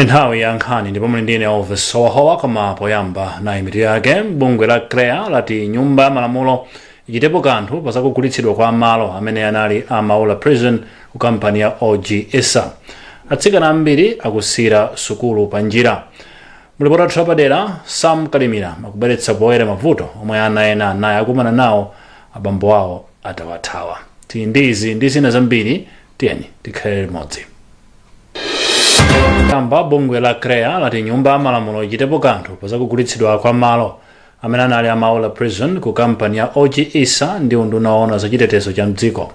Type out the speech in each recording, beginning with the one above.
Nthawi ya nkhani ndipo muli ndine Elvis Howahowa, koma poyamba nayi mitu yake. Bungwe la CHREAA lati Nyumba ya Malamulo ichitepo kanthu pazakugulitsidwa kwa malo amene anali a Maula Prison ku kampani ya OG Issa. Atsikana ambiri akusiyira sukulu pa njira. Mulipoti wathu wapadera Sam Kalimira akubweretsa poyera mavuto omwe ana ena anayi akumana nawo abambo awo atawathawa. Tili ndi izi ndi zina zambiri, tiyeni tikhale limodzi. Kamba bungwe la CHREAA lati Nyumba ya Malamulo ichitepo kanthu pazakugulitsidwa kwa malo amene anali a Maula Prison ku kampani ya OG Issa ndi unduna woona zachitetezo cha mdziko.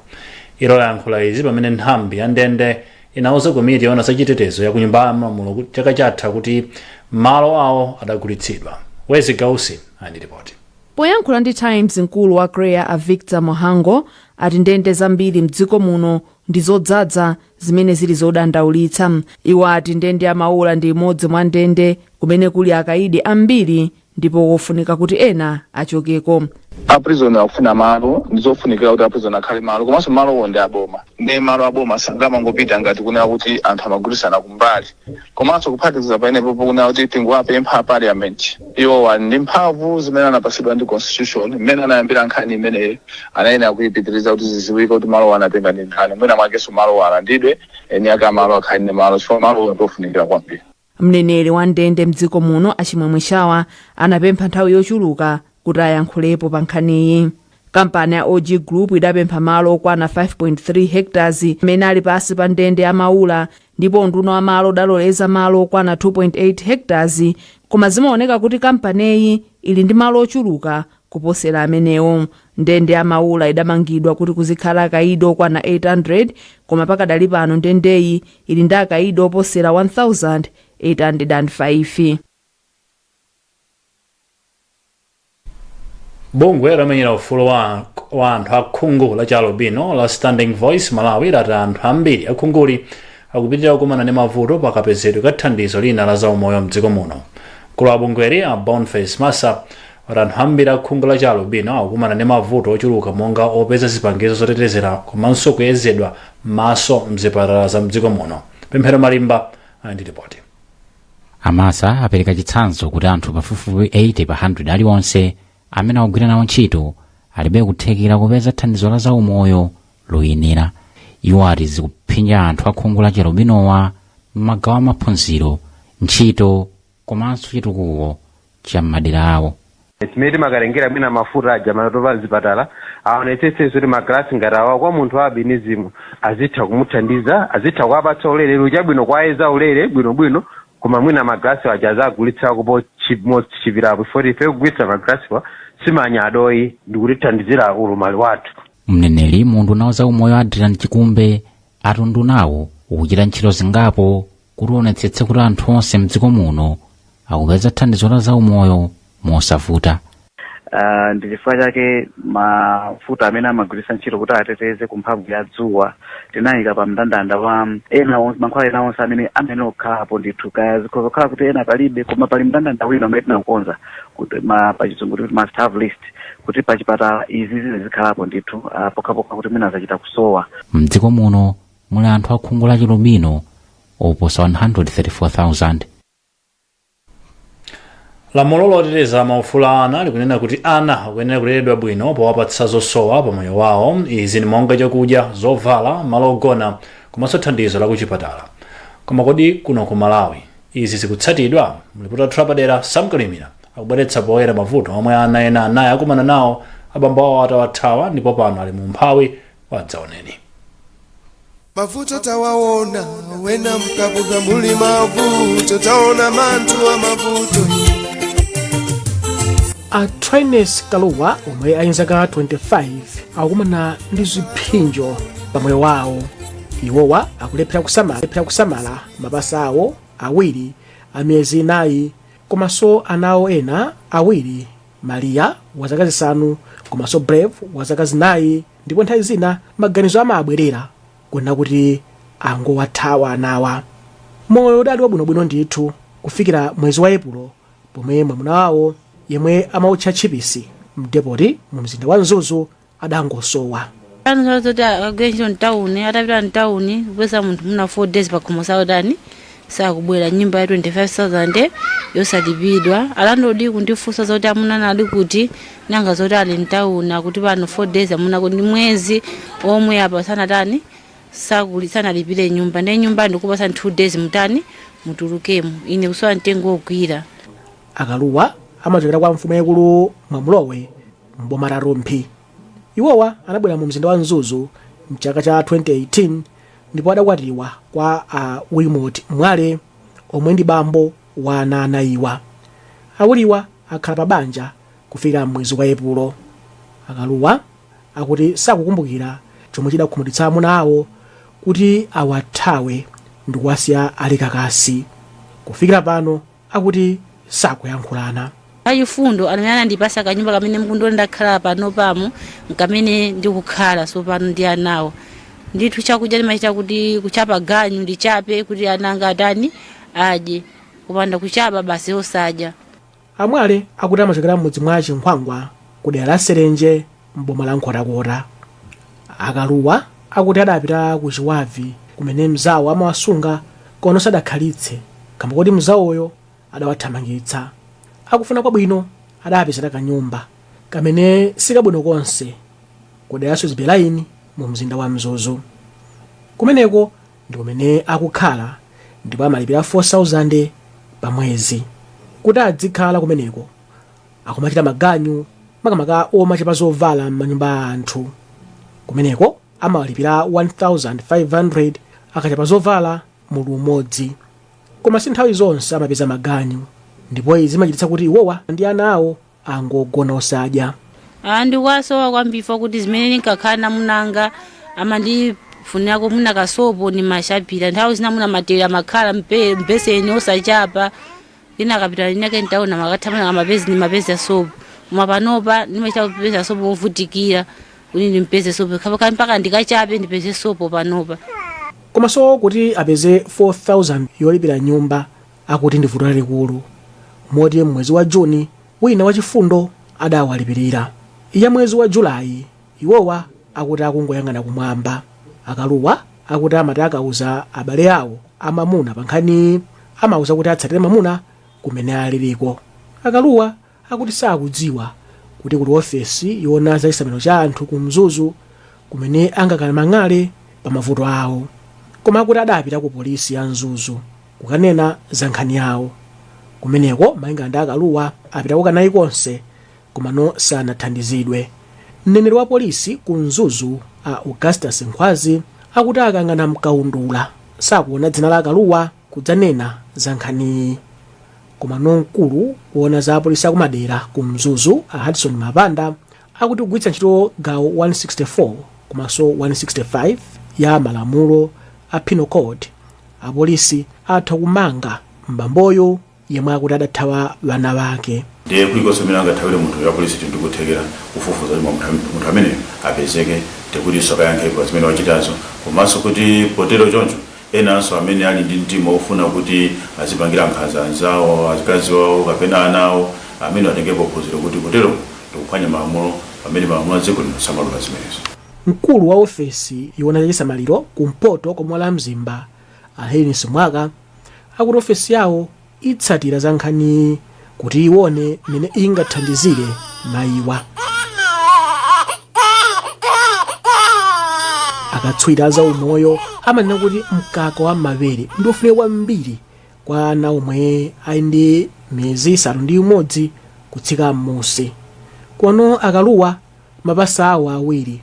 Ilo layankhula izi pamene nthambi ya ndende inauza komiti yoona zachitetezo ya ku Nyumba ya Malamulo chaka chatha kuti malo awo adagulitsidwa. Wezi Gausi ali ndi ripoti. Poyankhula ndi Times, mkulu wa CHREAA a Victor Mhango ati ndende zambiri mdziko muno ndi zodzadza, zimene zili zodandaulitsa. Iwo ati ndende ya Maula ndi imodzi mwa ndende kumene kuli akaidi ambiri ndipo kofunika kuti ena achokeko. A prison akufuna malo, ndizofunikira kuti a prison akhale malo, komanso malowo ndi aboma, ndi malo aboma sangamangopita ngati kunena kuti anthu amagulitsana kumbali. Komanso kuphatikiza pamenepo, kunena kuti tinguwapempha Parliament, iwo ali ndi mphamvu zimene anapasidwa ndi Constitution. Mmene anayambira nkhani imeneyi anayenera kuyipitiriza kuti ziziwike kuti malowo anatenga ndi ndani, mwina mwakenso malowo alandidwe, eni ake amalo akhale ndi malo, chifukwa malowo ndiofunikira kwambiri. Mneneri wa ndende mdziko muno a Chimwemwe Shawa anapempha nthawi yochuluka kuti ayankhulepo pa nkhaniyi. Kampani ya OG Group idapempha malo okwana 5.3 hectares amene ali pasi pa ndende ya Maula, ndipo unduna wa malo udaloleza malo okwana 2.8 hectares, koma zimaoneka kuti kampaniyi ili ndi malo ochuluka kuposera amenewo. Ndende ya Maula idamangidwa kuti kuzikhala akaidi okwana 800, koma pakadali pano ndendeyi ili ndi akaidi oposera 1805. Bungwe lomenyera ufulu wa anthu akhungu la chialubino la Standing Voice Malawi lati anthu ambiri akhunguli akupitirira kukumana ndi mavuto pakapezedwe ka thandizo lina la zaumoyo mdziko muno. Mkulu wa bungweli a Boniface Massa wati anthu ambiri akhungu la chialubino akukumana ndi mavuto ochuluka monga opeza zipangizo zotetezera komanso kuyezedwa m'maso mzipatala za mdziko muno. Pemphero Malimba ali ndi ripoti. A Massa apereka chitsanzo kuti anthu pafupifupi 80 pa 100 aliwonse amene akugwira nawo ntchito alibe kuthekera kupeza thandizo la zaumoyo loyenera. Iwo ati zikuphinja anthu akhungu la chialubinowa m'magawo a maphunziro, ntchito komanso chitukuko cha m'madera awo. Chimene timakatengera mwina mafuta aja matopa mzipatala, aonetsetsenso kuti magalasi ngati awa kwa munthu wa albinism azitha kumuthandiza, azitha kuwapatsa ulere chabwino, kuwayeza ulere bwinobwino, koma mwina magalasi aja azagulitsako mochipirapo, poti ife kugulitsa magalasiwa simanyadoyi, ndikutithandizira ulumali wathu. Mneneri mu unduna wa zaumoyo Adrian Chikumbe ati undunawo ukuchita ntchito zingapo kuti uonetsetse kuti anthu onse mdziko muno akupeza thandizo la zaumoyo mosavuta. Ndi chifukwa chake mafuta amene amagwiritsa ntchito kuti ateteze ku mphamvu ya dzuwa tinayika pa mndandanda wa ena onse, mankhwala ena onse amene amayenera kukhalapo ndithu. Kaya zikhoza kukhala kuti ena palibe, koma pali mndandanda wina umene tinaukonza kuti pachizungu kuti must have list, kuti pachipatala izi zizikhalapo ndithu, pokhapokha kuti mwina zachita kusowa. Mdziko muno muli anthu akhungu la chialubino oposa 134,000. Lamulo loteteza maufulu a ana likunena kuti ana akuyenera kuleredwa bwino powapatsa zosowa pa moyo wawo. Izi ni monga chakudya, zovala, malo ogona komanso thandizo la kuchipatala. Koma kodi kuno ku Malawi izi zikutsatidwa? Mlipoti wathu wapadera Sam Kalimira akubweretsa poyera mavuto omwe ana ena anayi akumana nawo abambo awo atawathawa ndipo pano ali mu umphawi wadzaoneni. Mavuto tawaona wena mkabuga muli mavuto taona mantu wa mavuto. A Trines Kaluwa omwe ali nzaka 25 akukumana ndi ziphinjo pa moyo wawo. Iwowa akulephera kusamala mapasa awo awiri a miyezi 4 komanso ana awo ena awiri, Maria wa zaka 5 komanso Brave wa zaka 4, ndipo nthawi zina maganizo amabwerera kunena kuti angowathawa anawa. Moyo udali wabwinobwino ndithu kufikira mwezi wa Epulo pomwe mwamuna wawo yemwe amautcha tchipisi mdepoti mu mzinda wa Mzuzu adangosowa. Zoti agwire ntchito mtawuni, atapita mtawuni kupeza munthu muna 4 days pakhomo sautani. Sakubwera. Nyumba ya 25,000 yosalipidwa. Alandlord kundifunsa zoti amuna ali kuti, nanga zoti ali mtawuni, akuti pano 4 days amuna kuti mwezi omwe apa sanatani, sakuli sanalipire nyumba. Ndiye nyumba ndikupasa 2 days, mutani, mutulukemo. Ine kusowa mtengo wogwira. Akaluwa amachokera kwa mfumu yaikulu Mwamulowe mboma la Rumphi. Iwowa anabwera mu mzinda wa Mzuzu mchaka cha 2018 ndipo adakwatiwa kwa a Wilmot Mwale omwe ndi bambo wa ana anayiwa. Awiriwa akhala pa banja kufikira mwezi wa Epulo. Akaluwa akuti sakukumbukira chomwe chidakhumudwitsa amuna awo kuti awathawe ndikuwasiya ali kakasi. Kufikira pano akuti sakuyankhulana. Achifundo amene anandipasa kanyumba kamene mukundiona ndakhala pano pamo, nkamene ndikukhala sopano ndi anawo. Ndithu chakudya ndimachita kuti kuchapa ganyu, ndichape kuti ana anga atani, adye. Kupanda kuchapa basi osadya. Amwale akuti amachokera m'mudzi mwa Chinkhwangwa ku dera la Serenje mboma la Nkhotakota. Akaluwa akuti adapita ku Chiwavi kumene mzawo amawasunga, koma sadakhalitse kamba kuti mzawoyo adawathamangitsa. Akufuna kwabwino adapezera kanyumba kamene sikabwino konse ku dera la Suzibe Line mu mzinda wa Mzuzu. Kumeneko ndi kumene akukhala ndipo amalipira 4000 pa mwezi kuti adzikhala kumeneko. Akumachita maganyu, makamaka omachapa zovala m'manyumba a anthu. Kumeneko amawalipira 1500 akachapa zovala mulu umodzi, koma si nthawi zonse amapeza maganyu ndipo izi zimachititsa kuti iwowa ndi ana awo angogona osadya. Ah, ndikuwasowa kwambiri kuti zimene ndinkakhala namunanga amandifunirako muna kasopo nimashapira, nthawi zina muna matera amakhala mbeseni osachapa, ina akapita inake ntaona makathamanga amapezi nimapeza sopo. Koma panopa ndimachita kupeza sopo movutikira kuti ndimpeze sopo kapaka mpaka ndikachape ndipeze sopo panopa. Komanso kuti apeze 4000 yolipira nyumba akuti ndi vuto lalikulu, moti mwezi wa Juni wina wachifundo adawalipirira. Ya mwezi wa Julayi iwowa akuti akungoyang'ana kumwamba. Akaluwa akuti amati akauza abale awo amamuna pa nkhaniyi, amauza kuti atsatire mamuna kumene aliliko. Akaluwa akuti sakudziwa kuti kuli ofesi yoona za chisamaliro cha anthu ku Mzuzu kumene angakamang'ale pa mavuto awo, koma akuti adapita ku polisi ya Mzuzu kukanena za nkhani yawo. Kumeneko, malinga ndi Akaluwa, apitako kanayi konse komano sanathandizidwe. Mneneri wa polisi ku Mzuzu a Augustus Nkhwazi akuti akang'ana mkaundula sakuona dzina la Akaluwa kudzanena za nkhaniyi. Komano mkulu woona za apolisi akumadera ku Mzuzu a Hudson Mapanda akuti kugwiritsa ntchito gawo 164 komanso 165 ya malamulo a Penal Code, apolisi atha kumanga mbamboyo yemwe akuti adathawa vana vake. Ndiye kulikonse kumene angathawire munthu, apolisi ndikuthekera kufufuza kuti munthu ameneyo apezeke, ndikutinso akayankhe pa zimene wachitazo, komanso kuti potero choncho enanso amene ali ndi mtima ofuna kuti azipangira nkhanza anzawo, azikazi wawo kapena ana awo, amene atengepo phunziro kuti kutero ndikuphwanya malamulo, pamene malamulo a dziko lino samalola zimenezo. Mkulu wa ofesi yoona zachisamaliro kumpoto kwa la Mzimba a Helen Simwaka akuti ofesi yawo itsatira za nkhaniyi kuti iwone mmene ingathandizire mayiwa. Akatswiri a zaumoyo amanena kuti mkaka wa m'mawere ndi ofunika kwambiri kwa ana omwe ali ndi miyezi 6 kutsika m'musi. Kono Akaluwa mapasa awo awiri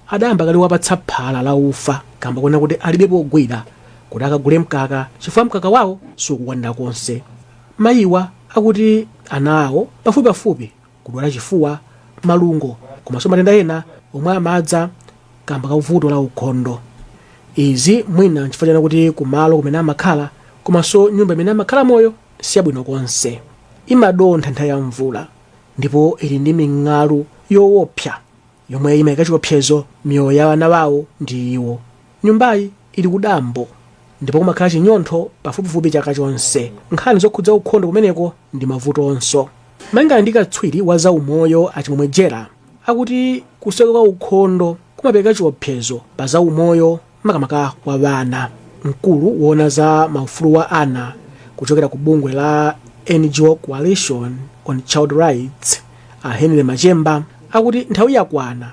adayamba kale wapatsa phala la ufa kamba kuona kuti alibe pogwira kuti akagule mkaka chifukwa mkaka wawo sukukwanira konse. Mayiwa akuti ana awo pafupipafupi kudwala chifuwa, malungo komanso matenda ena omwe amadza kamba ka vuto la ukhondo. Izi mwina nchifukwa chana kuti kumalo kumene amakhala komanso nyumba imene amakhala moyo siyabwino konse, imadontha nthawi ya mvula ndipo ili ndi ming'alu yoopsa yomwe imayika chiopsezo miyoyo ya ana wawo ndi iwo. Nyumbayi ili kudambo ndipo kumakhala chinyontho pafupifupi chaka chonse. Nkhani zokhudza ukhondo kumeneko ndi mavutonso. Malingana ndi katswiri wa zaumoyo Achimwemwe Jera, akuti kusoweka kwa ukhondo kumapereka chiopsezo pa zaumoyo makamaka kwa vana. Mkulu woona za maufulu wa ana kuchokera ku bungwe la NGO Coalition on Child Rights, a Henry Machemba, akuti nthawi yakwana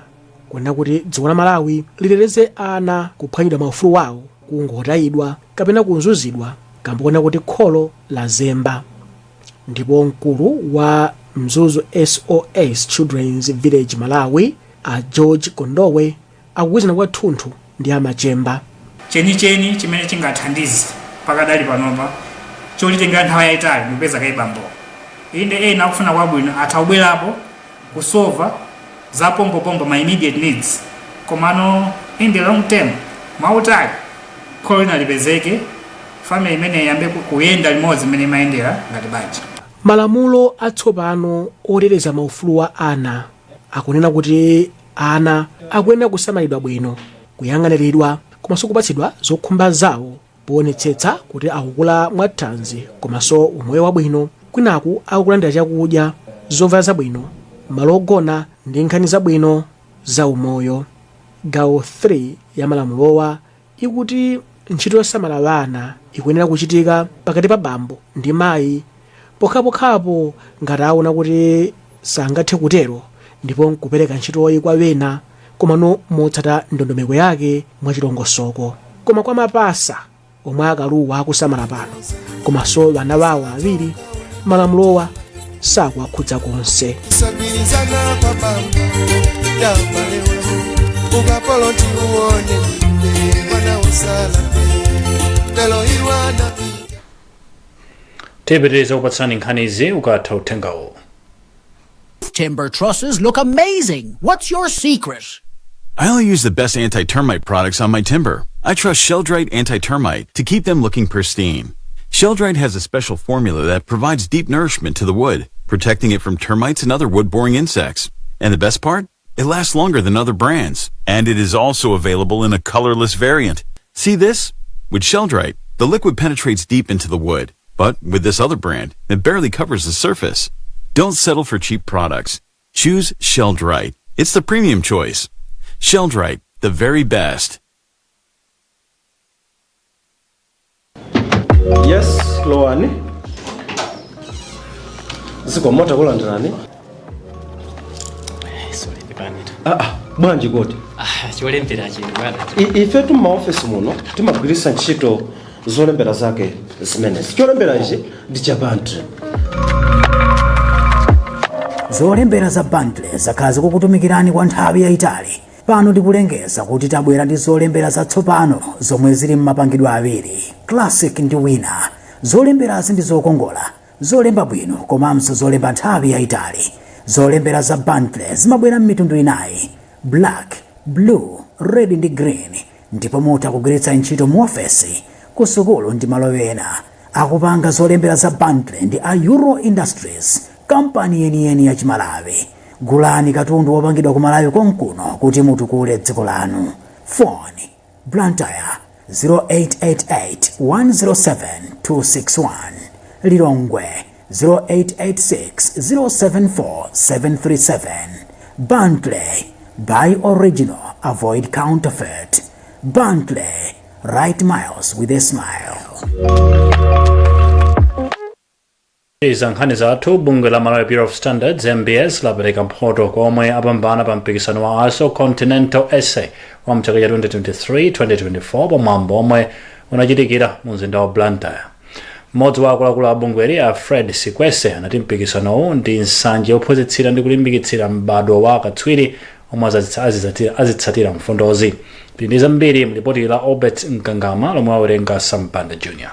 kunena kuti dziko la Malawi liteteze ana kuphwanyidwa maufulu wawo, kungotayidwa kapena kuzunzidwa kamba kona kuti kholo lazemba. Ndipo mkulu wa Mzuzu SOS Children's Village Malawi, a George Kondowe, akugwirizana kwathunthu ndi a Machemba. Chenicheni chimene chingathandize pakadali panopa, cholitengera nthawi yayitali, ndikupeza kaye bambo. Inde, ena akufuna kwabwino atha kubwerapo kusova za pompopompo, ma immediate needs, komano in the long term, mwautali, kholo lina lipezeke, family imene iyambe kuyenda limodzi imene imayendera ngati banja. Malamulo atsopano oteteza maufulu wa ana akunena kuti ana akuyenera kusamalidwa bwino, kuyang'aniridwa komanso kupatsidwa zokhumba zawo, poonetsetsa kuti akukula mwathanzi komanso umoyo wabwino, kwinaku akulandira chakudya, zovala zabwino, malo ogona ndi nkhani zabwino za umoyo. Gawo 3 ya malamulowa ikuti ntchito yosamala ana ikuyenera kuchitika pakati pa bambo ndi mayi, pokhapokhapo ngati aona kuti sangathe kutero ndipo nkupereka ntchitoyi kwa wena, komano motsata ndondomeko yake mwachilongosoko. Koma kwa mapasa omwe akaluwa akusamala pano komanso vana wawo awiri, malamulowa sakuwakhudza konse. Kusagwirizana kwa bambo ndabalewe, ukapolo tiuone mwana usala lelo iwana. Tipitiriza kupatsani nkhanizi ukatha uthengawo. Timber trusses look amazing. What's your secret? I only use the best anti-termite products on my timber. I trust Sheldrite Anti-Termite to keep them looking pristine. Sheldrite has a special formula that provides deep nourishment to the wood, protecting it from termites and other wood-boring insects. And the best part? It lasts longer than other brands. And it is also available in a colorless variant. See this? With Sheldrite, the liquid penetrates deep into the wood. But with this other brand, it barely covers the surface. Don't settle for cheap products. Choose Sheldrite. It's the premium choice. Sheldrite, the very best. Yes, lowani. Zikomo, takulandirani. Sorry, pepani. Ah, ah, bwanji kodi? Ah, cholembera chino, bwana. Ifetu m'maofesi muno timagwiritsa ntchito zolembera zake zimenezi. Cholembera ichi ndi cha Bentley. Zolembera za Bentley zakhala zikukutumikirani kwa nthawi yayitali. Pano tikulengeza kuti tabwera ndi zolembera zatsopano zomwe zili m'mapangidwe awiri, Classic ndi Winner. Zolemberazi ndi zokongola, zolemba bwino komanso zolemba nthawi yayitali. Zolembera za Bentley zimabwera m'mitundu inayi: black, blue, red ndi green, ndipo mutha kugwiritsa ntchito mu ofesi, ku sukulu ndi malo ena. Akupanga zolembera za Bentley ndi a Euro Industries, kampani yeniyeni ya Chimalawi. Gulani katundu wopangidwa ku Malawi konkuno kuti mutukule dziko lanu. Phone: Blantyre 0888 107 261, Lilongwe 0886 074 737. Bentley, buy original, avoid counterfeit. Bentley, write miles with a smile. Iza nkhani zathu. Bungwe la Malawi Bureau of Standards, MBS, lapereka mphoto kwa omwe apambana pa mpikisano wa ISO Continental Essay wa mchaka cha 2023-2024 pamwambo omwe unachitikira mu mzinda wa Blantyre. Mmodzi wa akuluakulu a bungweli, a Fred Sikwese, anati mpikisanowu ndi nsanja yophunzitsira ndi kulimbikitsira m'badwo wa akatswiri omwe azitsatira mfundozi. Tili ndi zambiri mlipoti la Obert Mkangama lomwe awerenga Sampanda Junior.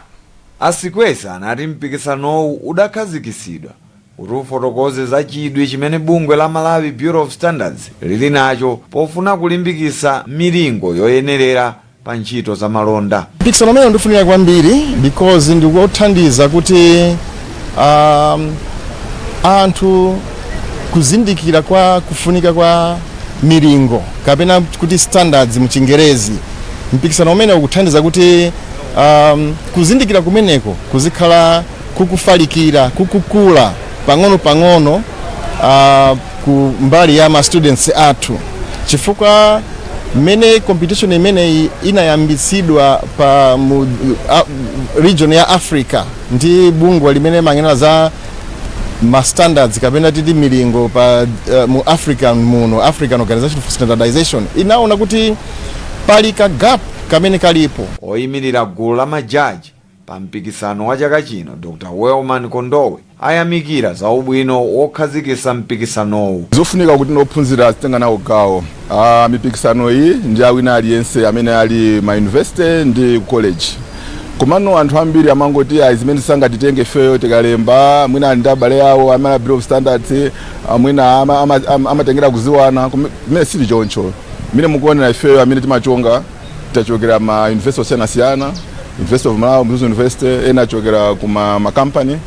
A Sikwese anati mpikisanowu udakhazikitsidwa kuti ufotokoze za chidwi chimene bungwe la Malawi Bureau of Standards lili nacho pofuna kulimbikitsa milingo yoyenerera pa ntchito za malonda. Mpikisano umene ndifunika kwambiri because ndikuthandiza kuti anthu kuzindikira kwa kufunika kwa milingo kapena kuti standards mu Chingerezi. Mpikisano umene ukuthandiza kuti kuzindikira kumeneko kuzikhala kukufalikira, kukukula pang'ono pang'ono ku mbali ya ma students athu, chifukwa Mmene competition imeneyi inayambitsidwa pa mu region ya Africa ndi bungwe limene limayang'anira za ma standards kapena titi milingo pa mu Africa muno, African Organization for Standardization, inaona kuti pali ka gap kamene kalipo. Oyimirira gulu la majaji pa mpikisano wa chaka chino, Dr Wellman Kondowe, ayamikira za ubwino wokhazikitsa mpikisanowu. Zofunika kuti ophunzira azitenga nawo gawo mipikisano iyi ndi awina aliyense amene ali ma university ndi college. Komano anthu ambiri amangoti ayi, zimene sangatitenge ifeyo, tikalemba mwina ali ndi abale awo amene Bureau of Standards, mwina amatengera kuziwana. Kumene sili choncho. Mmene mukuonera, ifeyo amene timachonga tachokera ma university osiyanasiyana, University of Malawi, Mzuzu University, ena achokera kuma makampani,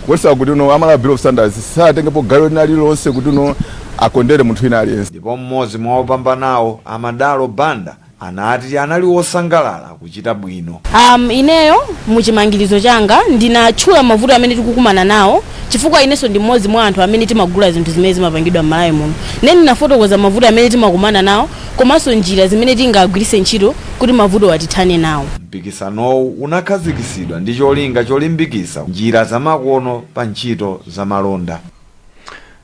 kuonesa kuti uno amala Bureau of Standards satengepo gawo lina lililonse kuti uno akondere munthu wina aliyense. Ndipo mmodzi mwa opambanawo, Amadalo Banda, anati anali wosangalala kuchita bwino. Ineyo muchimangirizo changa ndinatchula mavuto amene tikukumana nawo, chifukwa inenso ndi mmodzi mwa anthu amene timagula zinthu zimene zimapangidwa m'Malawi muno. Nene ndinafotokoza mavuto amene timakumana nawo komanso njira zimene tingagwiritse ntchito kuti mavuto atithane nawo. Mpikisanowu unakhazikitsidwa ndi cholinga cholimbikitsa njira zamakono pa ntchito zamalonda.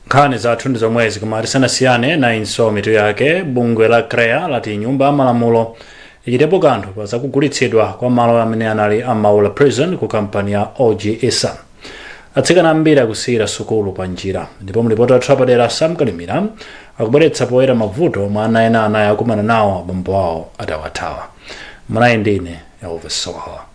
Nkhani zathu ndi zomwezi, koma tisanasiyane nayinso mitu yake. Bungwe la CHREAA lati nyumba ya malamulo ichitepo kanthu pa zakugulitsidwa kwa malo amene anali a Maula Prison ku kampani ya OG Issa. Atsikana ambiri akusiyira sukulu pa njira, ndipo mlipoti wathu apadera Sam Kalimira akubweretsa poyera mavuto omwe ana ena anayi akumana nawo abambo awo atawathawa. Munayi ndine Elvis Soha.